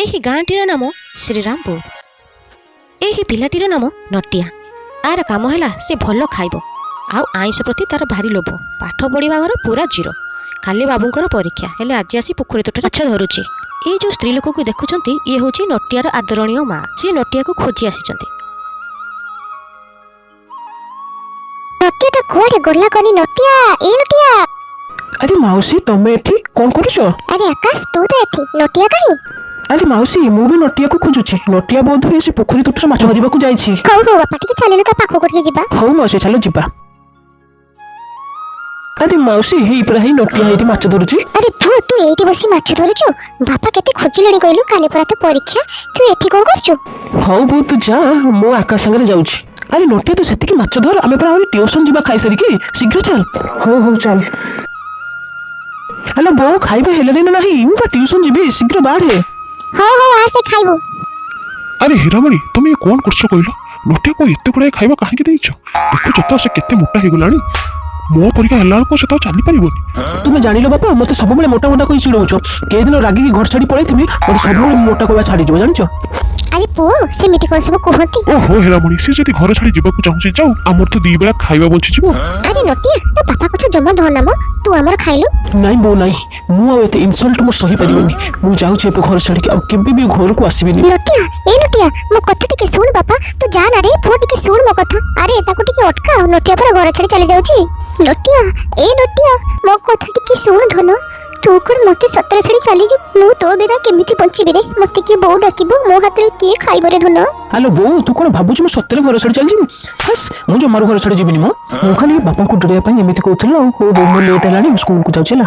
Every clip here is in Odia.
ଏହି ଗାଁଟିର ନାମ ଶ୍ରୀରାମପୁର। ଏହି ପିଲାଟିର ନାମ ନଟିଆ। ଆର କାମ ହେଲା ସେ ଭଲ ଖାଇବ ଆଉ ଆଇଁଷ ପ୍ରତି ତାର ଭାରି ଲୋଭ। ପାଠ ପଢ଼ିବା ଘର ପୁରା ଜିରୋ। କାଲି ବାବୁଙ୍କର ପରୀକ୍ଷା ହେଲେ ଆଜି ଆସି ପୋଖରୀ ତୁଠରେ ମାଛ ଧରୁଛି। ଏଇ ଯେଉଁ ସ୍ତ୍ରୀ ଲୋକକୁ ଦେଖୁଛନ୍ତି, ଇଏ ହେଉଛି ନଟିଆର ଆଦରଣୀୟ ମା। ସିଏ ନଟିଆକୁ ଖୋଜି ଆସିଛନ୍ତି। ନଟିଆଟା କୁଆଡେ ଗଲା କନି? ନଟିଆ, ଏ ନଟିଆ! ଆରେ ମାଉସୀ, ତମେ ଏଠି କଣ କରୁଛ? ଆରେ ଆକାଶ, ତୁ ତ ଏଠି, ନଟିଆ କାହିଁ? ଆରେ ମାଉସୀ, ମୁଁ ବି ନଟିଆକୁ ଖୋଜୁଛି। ନଟିଆ ବୋଧ ହୁଏ ସେ ପୋଖରୀ ତୁଠରେ ମାଛ ଧରିବାକୁ ଯାଇଛି। ହଉ ହଉ ବାପା, ଟିକେ ଚାଲିଲୁ, ତା ପାଖକୁ ଟିକେ ଯିବା। ହଉ ମାଉସୀ, ଚାଲ ଯିବା। ଆରେ ମାଉସୀ, ହେଇ ପରା, ହେଇ ନଟିଆ ଏଇଠି ମାଛ ଧରୁଛି। ଆରେ ପୁଅ, ତୁ ଏଇଠି ବସି ମାଛ ଧରୁଛୁ? ବାପା କେତେ ଖୋଜିଲେଣି କହିଲୁ। କାଲି ପରା ତ ପରୀକ୍ଷା, ତୁ ଏଠି କଣ କରୁଛୁ? ହଉ ବୋଉ, ତୁ ଯା, ମୁଁ ଆକାଶ ସାଙ୍ଗରେ ଯାଉଛି। ଆରେ ନଟିଆ, ତୁ ସେତିକି ମାଛ ଧର, ଆମେ ପରା ଆହୁରି ଟ୍ୟୁସନ ଯିବା ଖାଇସାରିକି। ଶୀଘ୍ର ଚାଲ। ହଉ ହଉ, ଚାଲ। ହ୍ୟାଲୋ ବୋଉ, ଖାଇବା ହେଲାଣି ନା ନାହିଁ? ମୁଁ ପା ଟ୍ୟୁସନ ଯିବି, ଶୀଘ୍ର ବାହାରେ। ହଉ ହଉ, ଆସେ ଖାଇବୁ। ଆରେ ହୀରାମଣି, ତମେ ଇଏ କ'ଣ କରୁଛ କହିଲ? ନଟିଆକୁ ଏତେ ଗୁଡ଼ାଏ ଖାଇବା କାହିଁକି ଦେଇଛ? ଦେଖୁଛ ତ ସେ କେତେ ମୋଟା ହେଇଗଲାଣି। ମୋ ପରୀକ୍ଷା ହେଲା ବେଳକୁ ସେ ତ ଆଉ ଚାଲିପାରିବନି। ତୁମେ ଜାଣିଲ ବାପା, ମତେ ସବୁବେଳେ ମୋଟା ମୋଟା କହି ଚିଡଉଛ। କେଦିନ ରାଗିକି ଘର ଛାଡି ପଳେଇଥିବି, ମତେ ସବୁବେଳେ ମୋଟା କହିବା ଛାଡିଯିବ, ଜାଣିଛ? ଆରେ ପୁଅ, ସେମିତି କଣ ସବୁ କୁହନ୍ତି? ଓହୋ ହୀରାମଣି, ସେ ଯଦି ଘର ଛାଡ଼ି ଯିବାକୁ ଚାହୁଁଛି ଯାଉ, ଆମର ତ ଦି ବେଳା ଖାଇବା ବଞ୍ଚିଯିବ। ଆରେ ନଟିଆ, ତୋ ବାପା କଥା ଜମା ଧରନା ମ, ତୁ ଆମର ଖାଇଲୁ। ନାଇଁ ବୋଉ ନାଇଁ, ମୁଁ ଆଉ ଏତେ ଇନସଲ୍ଟ ମୁଁ ସହିପାରିବିନି। ମୁଁ ଯାଉଛି ଏବେ ଘର ଛାଡିକି, ଆଉ କେବେ ବି ଘରକୁ ଆସିବିନି। ନଟିଆ, ଏ ନଟିଆ, ମୋ କଥା ଟିକେ ଶୁଣ। ବାପା, ତୁ ଯା ନା ରେ ପୁଅ, ଟିକେ ଶୁଣ ମୋ କଥା। ଆରେ ତାକୁ ଟିକେ ଅଟକା, ନଟିଆ ପରା ଘର ଛାଡି ଚାଲି ଯାଉଛି। ନଟିଆ, ଏ ନଟିଆ, ମୋ କଥା ଟିକେ ଶୁଣ। ଧନ, ତୁ କଣ ମତେ ସତରେ ଛାଡି ଚାଲିଯିବୁ? ମୁଁ ତୋ ବିନା କେମିତି ବଞ୍ଚିବି ରେ? ମତେ କିଏ ବୋଉ ଡାକିବ? ମୋ ହାତରେ କିଏ ଖାଇବ ରେ ଧନ? ହ୍ୟାଲୋ ବୋଉ, ତୁ କଣ ଭାବୁଛୁ ମୁଁ ସତରେ ଘର ଛାଡି ଚାଲିଯିବି? ହେସ୍, ମୁଁ ଜମାରୁ ଘର ଛାଡି ଯିବିନି। ମୁଁ ଖାଲି ବାପାଙ୍କୁ ଡରେଇବା ପାଇଁ ଏମିତି କହୁଥିଲି। ଆଉ ହଉ ବୋଉ, ମୋର ଲେଟ୍ ହେଲାଣି, ମୁଁ ସ୍କୁଲକୁ ଯାଉଛି ହେଲା।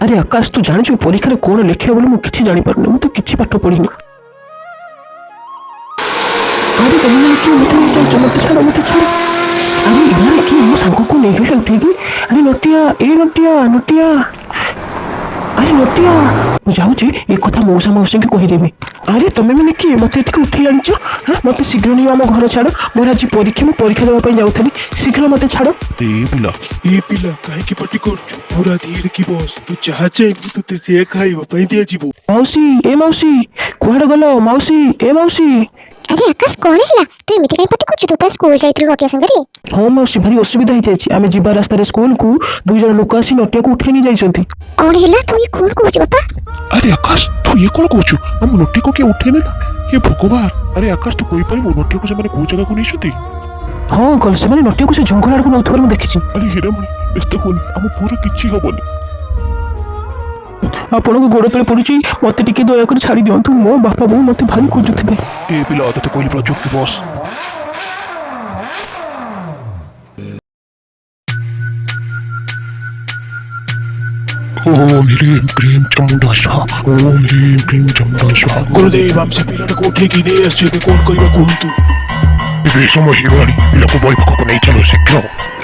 ଆରେ ଆକାଶ, ତୁ ଜାଣିଛୁ ପରୀକ୍ଷାରେ କଣ ଲେଖିବ ବୋଲି? ମୁଁ କିଛି ଜାଣିପାରୁନି, ମୁଁ ତ କିଛି ପାଠ ପଢିନି। ଆରେ ତମେ ମାନେ କିଏ? ମତେ ନେଇ ଯାଉଛ? ମତେ ଛାଡ, ମତେ ଛାଡ। ଆରେ ଏମାନେ କିଏ? ମୋ ସାଙ୍ଗକୁ ନେଇଗଲେ ଉଠେଇକି। ଆରେ ନଟିଆ, ଏ ନଟିଆ, ନଟିଆ, ଆରେ ନଟିଆ! ମୁଁ ଯାଉଛି, ଏ କଥା ମଉସା ମାଉସୀଙ୍କୁ କହିଦେବି। ଆରେ ତମେ ମାନେ କିଏ? ମତେ ଏଠିକି ଉଠେଇ ଆଣିଛ? ହଁ, ମତେ ଶୀଘ୍ର ନେଇ ଆମ ଘର ଛାଡ। ମୋର ଆଜି ପରୀକ୍ଷା, ମୁଁ ପରୀକ୍ଷା ଦେବା ପାଇଁ ଯାଉଥିଲି। ଶୀଘ୍ର ମତେ ଛାଡ। ଏ ପିଲା! ଏ ପିଲା, କାହିଁକି ପାଟି କରୁଛୁ? ପୁରା ଧୀର କି ବସ। ତୁ ଯାହା ଚାହିଁବୁ ତୋତେ ସେୟା ଖାଇବା ପାଇଁ ଦିଆଯିବ। ମାଉସୀ, ଏ ମାଉସୀ, କୁଆଡେ ଗଲ? ମାଉସୀ, ଏ ମାଉସୀ! ଆରେ ଆକାଶ, କଣ ହେଲା? ତୁ ଏମିତି କାଇଁ ପାଟି କରୁଛୁ? ତୁ ପା ସ୍କୁଲ ଯାଇଥିଲୁ ନଟିଆ ସାଙ୍ଗରେ। ହଁ ମାଉସୀ, ଭାରି ଅସୁବିଧା ହେଇଯାଇଛି। ଆମେ ଯିବା ରାସ୍ତାରେ ସ୍କୁଲକୁ ଦୁଇ ଜଣ ଲୋକ ଆସି ନଟିଆକୁ ଉଠେଇ ନେଇ ଯାଇଛନ୍ତି। କଣ ହେଲା? ତୁ ଇଏ କଣ କହୁଛୁ ବାପା? ଆରେ ଆକାଶ, ତୁ ଇଏ କ'ଣ କହୁଛୁ? ଆମ ନଟିଆକୁ କିଏ ଉଠେଇ ନେଲା? ହେ ଭଗବାନ! ଆରେ ଆକାଶ, ତୁ କହିପାରିବୁ ନଟିଆକୁ ସେମାନେ କୋଉ ଜାଗାକୁ ନେଇଛନ୍ତି? ହଁ ଅଙ୍କଲ, ସେମାନେ ନଟିଆକୁ ସେ ଜଙ୍ଗଲ ଆଡକୁ ନେଉଥିବାର ମୁଁ ଦେଖିଛି। ଆରେ ହୀରାମଣି, ବ୍ୟସ୍ତ ହୁଅନି, ଆମ ପୁଅର କିଛି ହବନି। ଆପଣଙ୍କ ଗୋଡ଼ ତଳେ ପଡୁଛି, ମତେ ଟିକେ ଦୟାକରି ଛାଡି ଦିଅନ୍ତୁ। ମୋ ବାପା ବୋଉ ମତେ ଭାରି ଖୋଜୁଥିବେ। ଏ ପିଲା, ତତେ କହିଲି ପୁରା ଚୁପ୍ କି ବସ। ଓମ୍ ହ୍ରୀಂ କ୍ରୀಂ ଚାମୁଣ୍ଡା ସ୍ୱାହା, ଓମ୍ ହ୍ରୀಂ କ୍ରୀಂ ଚାମୁଣ୍ଡା ସ୍ୱାହା। ଗୁରୁଦେବ, ଆମେ ସେ ପିଲାଟାକୁ ଉଠେଇକି ନେଇ ଆସିଛୁ, ଏବେ କଣ କରିବା କୁହନ୍ତୁ? ଏବେ ସମୟ ହେଇଗଲାଣି, ପିଲାକୁ ବଳି ପାଖକୁ ନେଇ ଚାଲ ଶୀଘ୍ର।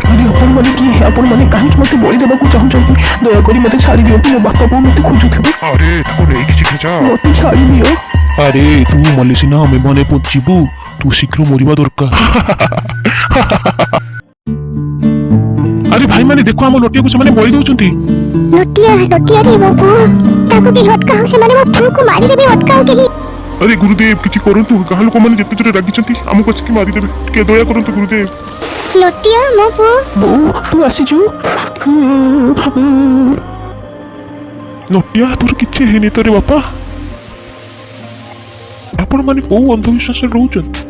ଆରେ ଆପଣମାନେ କିଏ? ଆପଣମାନେ କାହିଁକି ମତେ ବଳି ଦେବାକୁ ଚାହୁଁଛନ୍ତି? ଦୟାକରି ମତେ ଛାଡି ଦିଅନ୍ତୁ, ମୋ ବାପା ବୋଉ ମତେ ଖୋଜୁଥିବେ। ଆରେ ତାକୁ ନେଇକି ଶୀଘ୍ର ଯା। ମତେ ଛାଡି ଦିଅ। ଆରେ ତୁ ମଲେ ସିନା ଆମେ ମାନେ ବଞ୍ଚିବୁ, ତୁ ଶୀଘ୍ର ମରିବା ଦରକାର। ଆରେ ଭାଇମାନେ ଦେଖ, ଆମ ନଟିଆକୁ ସେମାନେ ବଳି ଦଉଛନ୍ତି। ନଟିଆ, ନଟିଆ ରେ, ମୋ ପୁଅ, ତାକୁ କେହି ଅଟକାଅ। ସେମାନେ ମୋ ପୁଅକୁ ମାରିଦେବେ, ଅଟକାଅ କେହି। ଆରେ ଗୁରୁଦେବ, କିଛି କରନ୍ତୁ, ଗାଁ ଲୋକମାନେ ଯେତେ ଜୋରେ ରାଗିଛନ୍ତି, ଆମକୁ ଆସିକି ମାରିଦେବେ। ଟିକେ ଦୟା କରନ୍ତୁ ଗୁରୁଦେବ। ନଟିଆ, ମୋ ପୁଅ! ବୋଉ, ତୁ ଆସିଛୁ? ନଟିଆ, ତୋର କିଛି ହେଇନି ତୋରେ ବାପା? ଆପଣମାନେ କୋଉ ଅନ୍ଧବିଶ୍ୱାସରେ ରହୁଛନ୍ତି?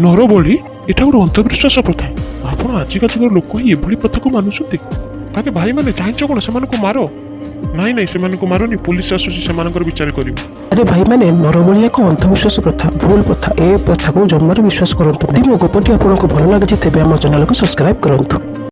ନରବଳି ଏଟା ଗୋଟେ ଅନ୍ଧବିଶ୍ୱାସ ପ୍ରଥା। ଆପଣ ଆଜିକା ଯୁଗର ଲୋକ ହିଁ ଏଭଳି ପ୍ରଥାକୁ ମାନୁଛନ୍ତି? ଆରେ ଭାଇମାନେ, ଚାହିଁଛ କ'ଣ? ସେମାନଙ୍କୁ ମାର। ନାଇଁ ନାଇଁ, ସେମାନଙ୍କୁ ମାରନି, ପୋଲିସ ଆସୁଛି, ସେମାନଙ୍କର ବିଚାର କରିବ। ଆରେ ଭାଇମାନେ, ନରବଳି ଏକ ଅନ୍ଧବିଶ୍ୱାସ ପ୍ରଥା, ଭୁଲ ପ୍ରଥା। ଏ ପ୍ରଥାକୁ ଜମାରୁ ବିଶ୍ୱାସ କରନ୍ତୁ ନାହିଁ। ମୋ ଗପଟି ଆପଣଙ୍କୁ ଭଲ ଲାଗୁଛି ତେବେ ଆମ ଚ୍ୟାନେଲକୁ ସବସ୍କ୍ରାଇବ କରନ୍ତୁ।